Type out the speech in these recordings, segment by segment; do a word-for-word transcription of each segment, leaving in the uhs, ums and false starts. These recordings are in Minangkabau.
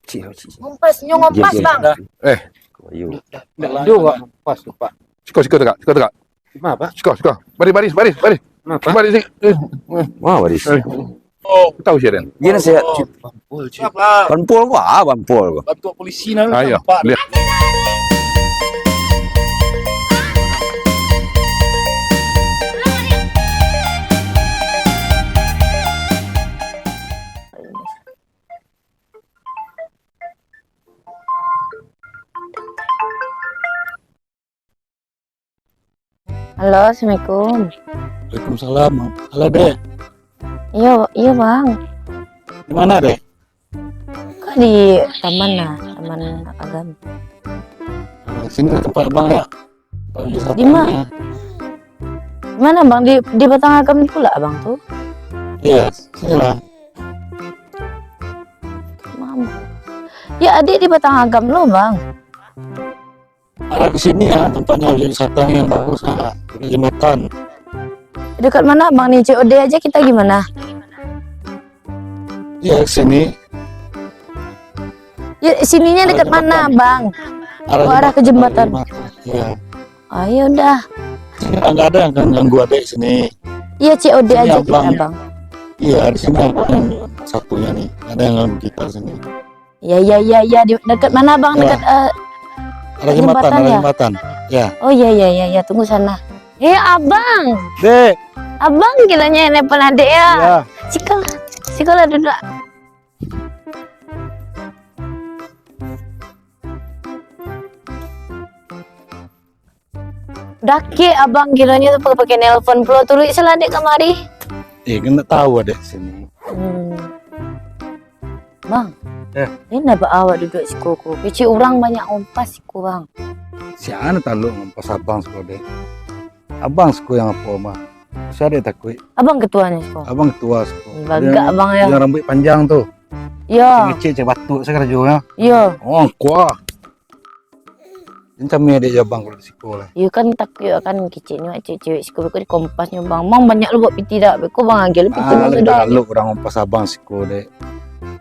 Cik, cik, cik. Ngompas, nyo ngompas, Bang. Eh. Ayo. Dah, dah, dah, ngompas tu, Pak. Siko, siko tagak, siko tagak. Di ma, Pak? Siko, siko. Baris, baris, baris, baris. Ma, Pak? Baris, siko. Eh, eh. Wah, baris. Eh. Oh. Tahu sia den? Dia nasihat. Oh, bampul, cik. Bampul ko, ah, bampul ko. Bantuak polisi nah, ayo, nampak. Lihat. Halo, assalamualaikum. Waalaikumsalam. Halo, Dek. Iyo, iyo, Bang. Di mana, Dek? Ko di taman lah, taman Agam. Ah, sini tempat Abang, ya? Tempat wisata. Di ma-, di mana, Bang? Di, di Batang Agam pula, Abang tu? Iya, sini lah. Mama. Ya, adik di Batang Agam lo, Bang. Arah ke sini ya, tempatnya objek wisata yang bagus, ah, dekat jembatan. Dekat mana, Bang, ni? C O D aja kita gimana? Ya, ke sini. Ya, sininya dekat mana, Bang? Arah jembatan. Oh, arah ke jembatan. Iya. Oh, ya udah. Sini nggak ada yang akan ganggu adik sini. Iya, C O D aja kita, Bang. Iya, di sini Abang satunya nih. Nggak ada yang ganggu kita sini. Ya, ya, ya, ya. Di, dekat mana, Bang? Ya. Dekat, eh, arah jembatan, jembatan, arah ya? Jembatan. Ya. Oh, ya, ya, ya, ya. Tunggu sana. Eh, Abang. Dek. Abang kiranya nelpon adik ya? Iya. Sikolah. Sikolah duduk. Dakek Abang kironyo tu pakai-pakai nelpon pulo, turuik salah dek kamari. Eh, kan ndak tahu adek sini. Hmm. Bang, eh, ini ndak ba awak duduk siko ko. Kecek urang banyak ngompas siko, Bang. Sia nan talok ngompas abang siko, dek? Abang siko yang apo, mah? Sia dek takuik. Abang ketuanyo siko. Abang ketua siko. Ih, bagak abang, yo. Yang rambuik panjang tu. Yo. Ngecek cek batuk sakarajo, yo. Yo. Oh, kuah. Jan cameh dek jo abang kalau di siko lah. Iyo kan, takuik kan keceknyo cewek-cewek siko beko di kompas nyo, Bang. Bang banyak lo buek piti dak? Beko Bang agiah lo piti. Ah, Bang, lagi tu, dek. Talok urang kompas abang siko, dek.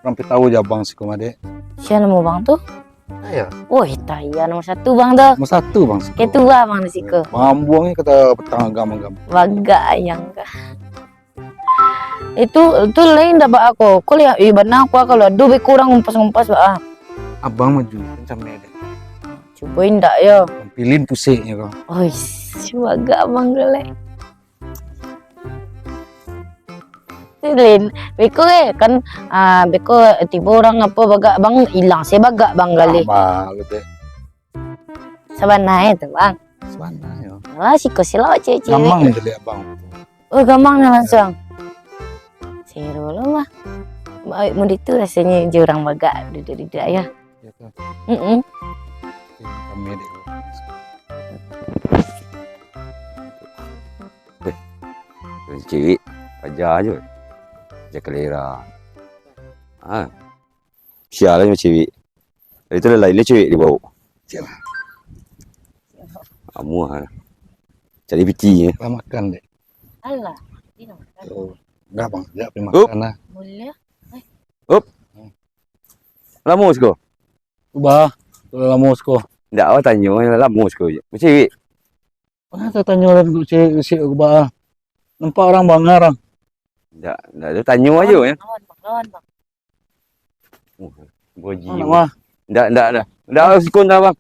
Urang pi tahu jo abang siko mah, dek. Sia namo Bang tu? Taya. Woi, Taya nomor satu Bang tu. Nomor satu Bang siko. Ketua Bang di siko. Bang Ambuang ni kata petang agam-agam. Bagak ayang kah. Itu, itu lain dah baa ko. Ko liek, eh, bana ko kalau ado beko urang ngumpas-ngumpas baa. Abang maju, macam ni deh. Cubo indak yo. Pilih puseknyo ko. Ois, bagak abang galak. Lain, beko eh, kan, ah, beko tibo urang apo bagak abang ilang, se bagak abang galak. Abang, gitu. Sabana e tu, Bang. Sabana, yo. Wah, siko silok cewek-cewek. Gamang je liek abang. Oh, gamang nyo langsuang. Seru lo, Bang. Ba-, mun itu rasonyo jo urang bagak duduak-duduak, yo. Yo, tu. Mm-mm. Oke, kami dek. Eh, cewek, paja ajo. Paja kalera. Ha. Sia lah cewek. Itu lah lain cewek di bawah. Sia lah. Amuah lah. Cari piti, eh. Lah makan, dek. Alah, piti lah makan. Oh, enggak, Bang. Enggak, pergi makan lah. Boleh. Eh. Up. Hmm. Lamo siko? Bah, lamo siko. Ndak, awak tanyo, lamo siko je. Cewek. Mana tatanyo lah duduk cewek, cewek ke bah. Nampak orang bangar, ah. Ndak, ndak, tu tanyo ajo, yo. Lawan, Bang, lawan, Bang. Oh, boji. Anak mah. Ndak, ndak, ndak. Ndak, siko ndak, Bang.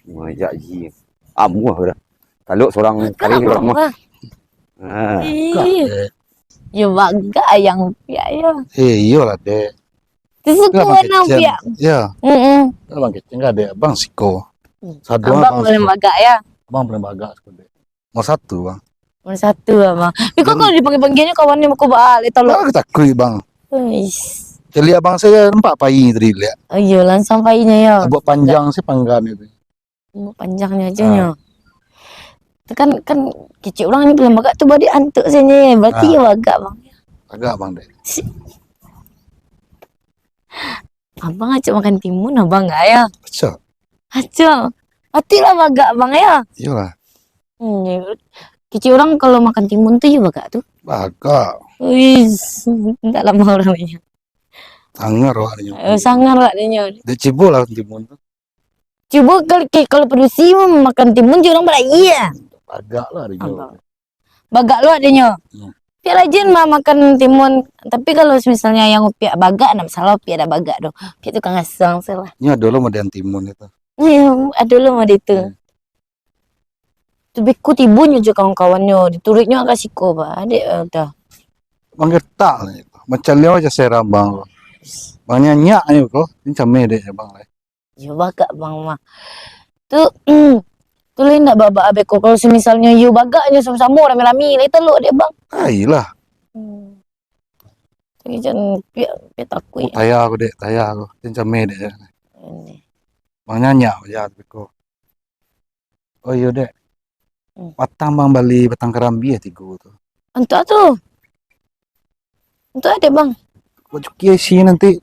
Majak ji. Amuah dah. Talok surang kali surang mah. Ha. Ih. Yo bagak ayang piak yo. Eh, iyolah, dek. Terus aku warna piak. Ya. Mm-mm. Abang keceng ka, dek? Abang siko. Hmm. Sadu abang siko. Abang paling bagak yo. Abang paling bagak siko, dek. Nomor satu, Bang. Nomor satu, Abang. Tapi kok kalau dipanggil-panggilnyo kawan ni muko balik tolong. Abang takuik, Bang. Uish. Jadi abang saya nampak pai tadi liek. Oh iyo, langsuang painyo yo. Buek panjang se panggan itu. Buek panjangnyo ajo nyo. Ah. Tu kan, kan kecek urang ni paling bagak tu badi antuk sajo. Berarti yo bagak, Bang. Bagak, Bang, dek. Si- Abang acok makan timun, abang gak yo? Acok. Acok. Pati lah bagak abang yo? Iyolah. Hmm, kecek urang kalau makan timun tu yo bagak tu? Bagak. Uish, ndak lamo urang ni. Sangar awak dinyo. Eh, sangar awak dinyo. Dek cibo lah timun tu. Cubo kal-, ke-, kalau padusi makan timun, jo urang balayia. Bagak lah dinyo. Abang. Bagak lo adonyo. Hmm. Piak rajin mah makan timun. Tapi kalau misalnya yang upiak bagak, ndak masalah upiak dak bagak doh. Upiak tukang asuang se lah. Nyo ado lo model timun itu. Iyo, ado lo model itu. Hmm. Tu beko tibo nyo jo kawan-kawannyo, dituruiknyo ka siko, bah. Dek, eh, udah. Manggetak lah itu. Macam liau aja seram, Bang. Bang nyanyak ni ko. Ni cameh dek, Bang, lah. Iyo bagak bang mah. Tu, tu lai ndak ba-, ba-, beko. Kalau semisalnyo iyo bagak nyo samo-samo rami-rami, lai talok dek bang. Ai lah. Hmm. Tapi jan piak, piak takuik. Oh, taya ko dek, taya ko. Jan cameh dek. Ini. Bang nyanyak je beko. Oh iyo dek. Hmm. Patang bang bali batang karambia tigo tu. Antuak tu. Antuak dek bang. Buat cuki isi nanti.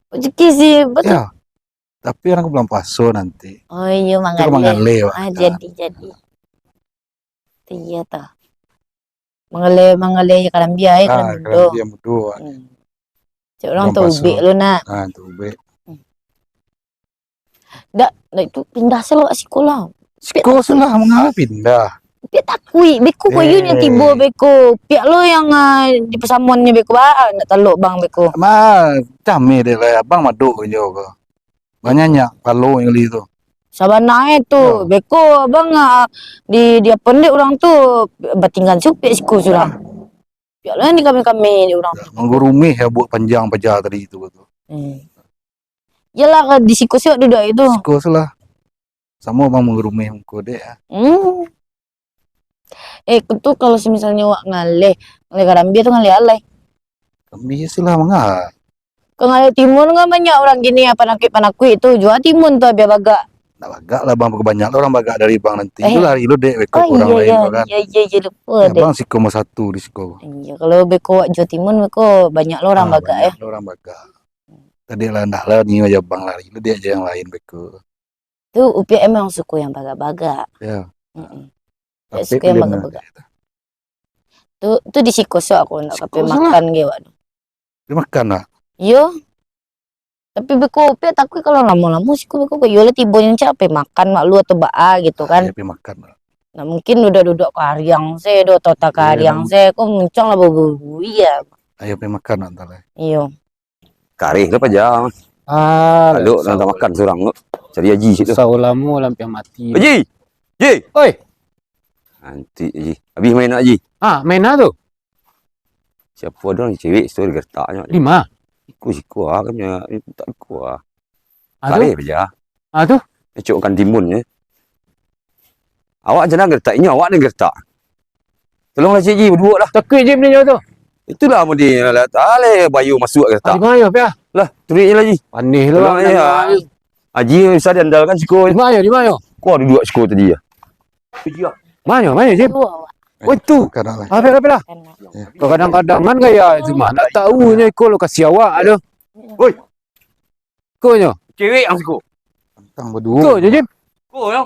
Buat cuki isi, betul. Ya. Tapi urang ka bulan puaso nanti. Oh iyo, mangaleh. Mangaleh, ah, jadi, jadi. Iyo tu. Mangaleh, mangaleh karambia, eh, ah, karambia mudo. Karambia mudo, ah. Hmm. Cak urang tu ubek lo nak. Ah, tu ubek. Hmm. Dak, dak itu pindah se lo wak siko lah. Siko se lah, manga pindah. Piak takuik, beko ko iyo nyo tibo beko. Piak lo yang, ah, di pasamuannyo beko, ah, ndak talok bang beko. Ma, cameh dek lah, abang madok inyo ko. Banyak nyak palo yang li tu. Sabananyo tu, yo. Beko abang, ah, di, di apo dek urang tu, batinggan supiak siko surang. Piak lo yang di kami-kami dek urang tu. Manggurumih ya buat panjang paja tadi tu, tu. Hmm. Yalah, di siko se wak duduak itu. Siko se lah. Samo bang manggurumih muko dek, ah. Hmm. Eh, tu kalau semisalnyo wak ngaleh, ngaleh karambia tu ngaleh alai. Karambia se lah manga. Ka ngaleh timun kan banyak urang kini, ah, panakuik-panakuik tu, jua timun tu abiah bagak. Ndak bagak lah bang, banyak lah urang bagak dari bang nanti. Eh. Itu lari lo dek beko. Oh, urang iyo, lain iyo, tu kan. Iyo, iyo, iyo, lupo dek. Bang siko mah satu di siko. Iyo, kalau beko wak jua timun, beko banyak lo urang bagak, eh. Banyak lo urang bagak. Tadi lah ndak lah ni aja bang lari lo dek aja yang lain beko. Tu upiak emang suko yang bagak-bagak. Ya. Mm-mm. Upiak suko yang bagak-bagak. Tu, tu di siko se aku nak kape makan ge wak tu. Dimakan nak? Iyo. Tapi beko upiak takuik kalau lamo-lamo siko beko ko iyo lah tibo nyo cak pe makan wak lu atau baa gitu kan. Iyo, pe makan lah. Nah, mungkin udah duduk kariang se do, tota kariang se, ko muncang lah bau-bau ya. Ayo pe makan nak antah lah. Iyo. Kareh lah paja. Ah, alok lah, tak makan surang tu. Cari Haji situ. Usah lamo lah, ampiang mati. Haji! Ji! Oi! Nanti Haji. Habis main nak Haji? Ah, main lah tu. Siapa ada orang cewek situ digertaknyo. Di ma? Siko-siko ah, kan nyo. Tak siko ah. Ah, tu? Kareh paja. Ah, tu? Ecok kan timun je. Awak jangan gertak, inyo awak ni gertak. Tolonglah cik Ji, baduo lah. Takuik Ji, bini nyo tu. Itulah mudi lah, tak leh bayu masuk gertak. Ah, di ma yo, Pia? Lah, turuik je lah Ji. Panih lah. Tolong lah, ya. Haji bisa diandalkan siko. Di ma yo, di ma yo? Kuah duduk siko tadi ya. Ma yo, ma yo, Ji? Woi, tu. Kadang lah. Ah, Pia, Pia lah. Kadang-kadang kan gaya itu mah. Nak tahu nyo iko lokasi awak tu. Woi. Ko nyo. Cewek ang siko. Tantang baduo. Ko nyo, Jim. Ko yo.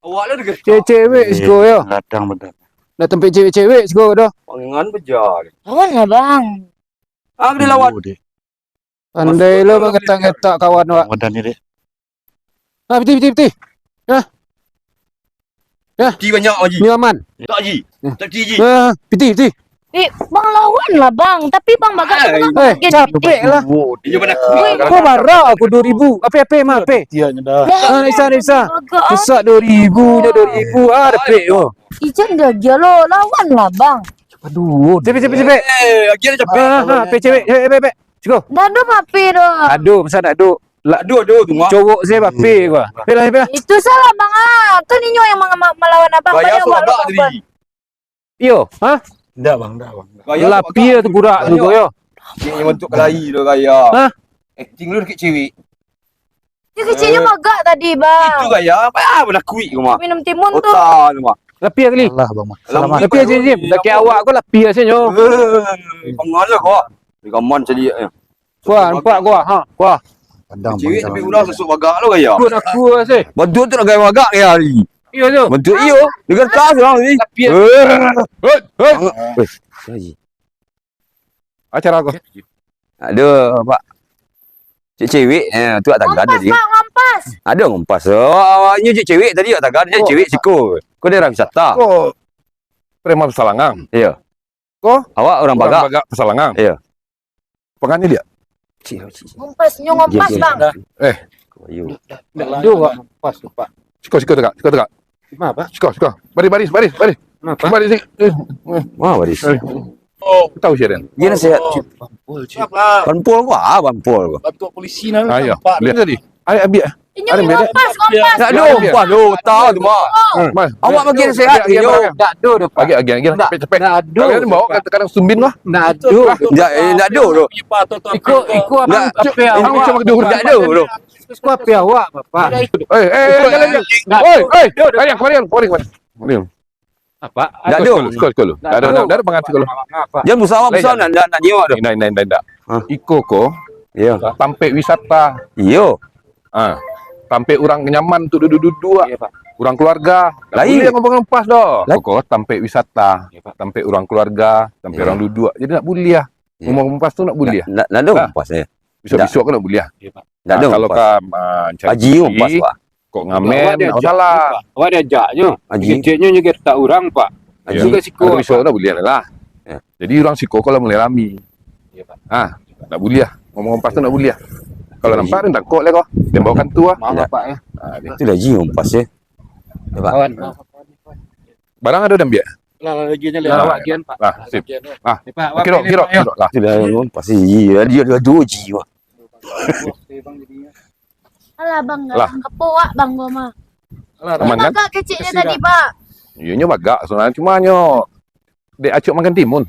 Awak lah deket. Cewek-cewek siko yo. Ladang benar. Nak tampek cewek-cewek siko doh. Pangan bejar. Lawan lah, Bang. Ah, kena lawan. Pandai lo mangetak-ngetak kawan awak. Wadah ni, Dek. Ah, piti, piti, piti. Hah? Hah? Piti banyak, Haji. Ni aman. Tak, Ji. Eh. Tak, Ji. Ah, piti, piti. Eh, bang lawan lah, bang. Tapi bang bagak tu, bang. Eh, capek lah. Iyo, bana. Weh, kau bara aku dua ribu. Ape, ape, mah, ape? Ah, Isa, Isa. Bagak, ah. Isa dua ribu, nyo dua ribu. Ah, dapek, oh. Ijan dia, dia lo. Lawan lah, bang. Aduh. Cepek, cepek, cepek. Eh, lagi ada capek. Ah, ah, ape, cewek. Cewek, cewek, cewek. Siko. Ndak ado bape doh. Ado, masa ndak ado? Lah, ado, ado tu, Mak. Cowok se bape ko. Pila, pila. Itu salah, Bang, ah. Kan inyo yang manga-, ma-, malawan abang. Gaya awak sok agak tadi. Iyo, ha? Ndak, Bang, ndak, Bang. Gaya sok agak. Lapia tu gurak tu, yo. Yang, yang bantuk kelahi tu gaya. Ha? Acting lu dikit cewek. Dia kecilnya magak tadi, Bang. Itu gaya. Apa, ah, bana kuik ko, Mak. Minum timun tu. Otak tu, Mak. Lapia kali. Alah, Bang, Mak. Salah, Mak. Lapia, Jim, Jim. Sakit awak ko lapia se nyo. Eh, pangan lah ko. Di kaman cari, eh. Kuah, nampak kuah. Ha, kuah. Padang, cewek tapi urang sosok bagak lo gaya. Kuah aku se. Bantu tu nak gaya bagak gaya hari. Iyo tu. Bantu iyo. Dengan tas orang ni. Lapia. Eh. Hei, hei. Acara ko. Aduh, Pak. Cewek-cewek, eh, tu awak tagan tadi. Ngompas, Bang, ngompas. Ado ngompas. Oh, awaknyo cewek-cewek tadi awak tagan, cewek siko. Ko daerah wisata. Ko preman Pesalangang. Iyo. Ko awak urang Bagak. Urang Bagak Pesalangang. Iyo. Pangani dia. Ngompas, nyo ngompas, Bang. Eh. Ayo. Ndak ado, Pak. Pas tu, Pak. Siko, siko tagak, siko tagak. Ma, Pak? Siko, siko. Baris, baris, baris, baris. Ma, Pak? Baris, eh, eh. Wah, baris. Eh. Tahu sia, Den? Dia nasihat. Pampul ko, ah, pampul ko. Bantuak polisi nah. Ah, iyo. Dia tadi. Ai, ambiak. Inyo ngompas, ngompas. Ndak ado ngompas doh, tahu tu, Mak. Mas, awak bagi nasihat, inyo. Ndak ado doh, Pak. Agiah, agiah, agiah. Ndak, capek, capek. Ndak ado. Kalian bawa ka, ka Sumbin lah. Ndak ado. Ndak, eh, ndak ado doh. Iko, iko abang, ndak, ape awak? Ndak ado doh. Iko ape awak, Bapak? Eh, eh, eh, eh, eh. Oi, oi, kalian, kalian, kalian, kalian. Apa? Ndak ado. Sekolah, sekolah, sekolah. Ndak ado, ndak ado pangan sekolah. Jan busa awak, busa, ndak, ndak, ndak nyiok doh. Ndak, ndak, ndak, ndak. Hah? Iko ko, iyo, tampek wisata. Iyo. Ah, tampek urang nyaman tu duduak-duduak. Iyo, Pak. Urang keluarga. Ndak buliah ngomong ngompas doh. Lai. Iko ko tampek wisata. Iyo, Pak. Tampek urang keluarga, tampek urang duduak. Jadi ndak buliah. Iyo. Ngomong ngompas tu ndak buliah. Ndak, ndak ado ngompas, eh. Bisuak-bisuak ko ndak buliah. Iyo, Pak. Ndak ado ngompas. Kalau ka mancari Haji ngompas, Pak. Kok ngamen, awak diajak, salah. Pak. Awak diajak nyo. Haji. Keceknyo nyo getak urang, Pak. Haji. Sudah siko, Pak. Kalau bisuak ndak buliah lah. Yo. Jadi urang siko kalau mulai rami. Iyo, Pak. Ah, ndak buliah. Ngomong ngompas tu ndak buliah. Kalau nampak, den tangkok lah ko. Den bawa kantua. Maaf, Pak, yo. Ah, tu. Itulah Haji ngompas, yo. Yo, Pak. Kawan. Barang ado diambiak? Lah, lah, lagi aja lah. Lah, awak gian, Pak. Lah, sip. Lah. Ni, Pak, awak kiro, pilih, kiro, Pak, yo. Kiro lah. Itulah ngompas, Haji. Dia, dia, dia, Haji, wah. Alah, Bang, lah. Galang kepo awak, Bang, gua mah. Alah, aman kan? Bagak keceknyo tadi, Pak. Iyo, nyo bagak, sabananyo cuma nyo dek acok makan timun.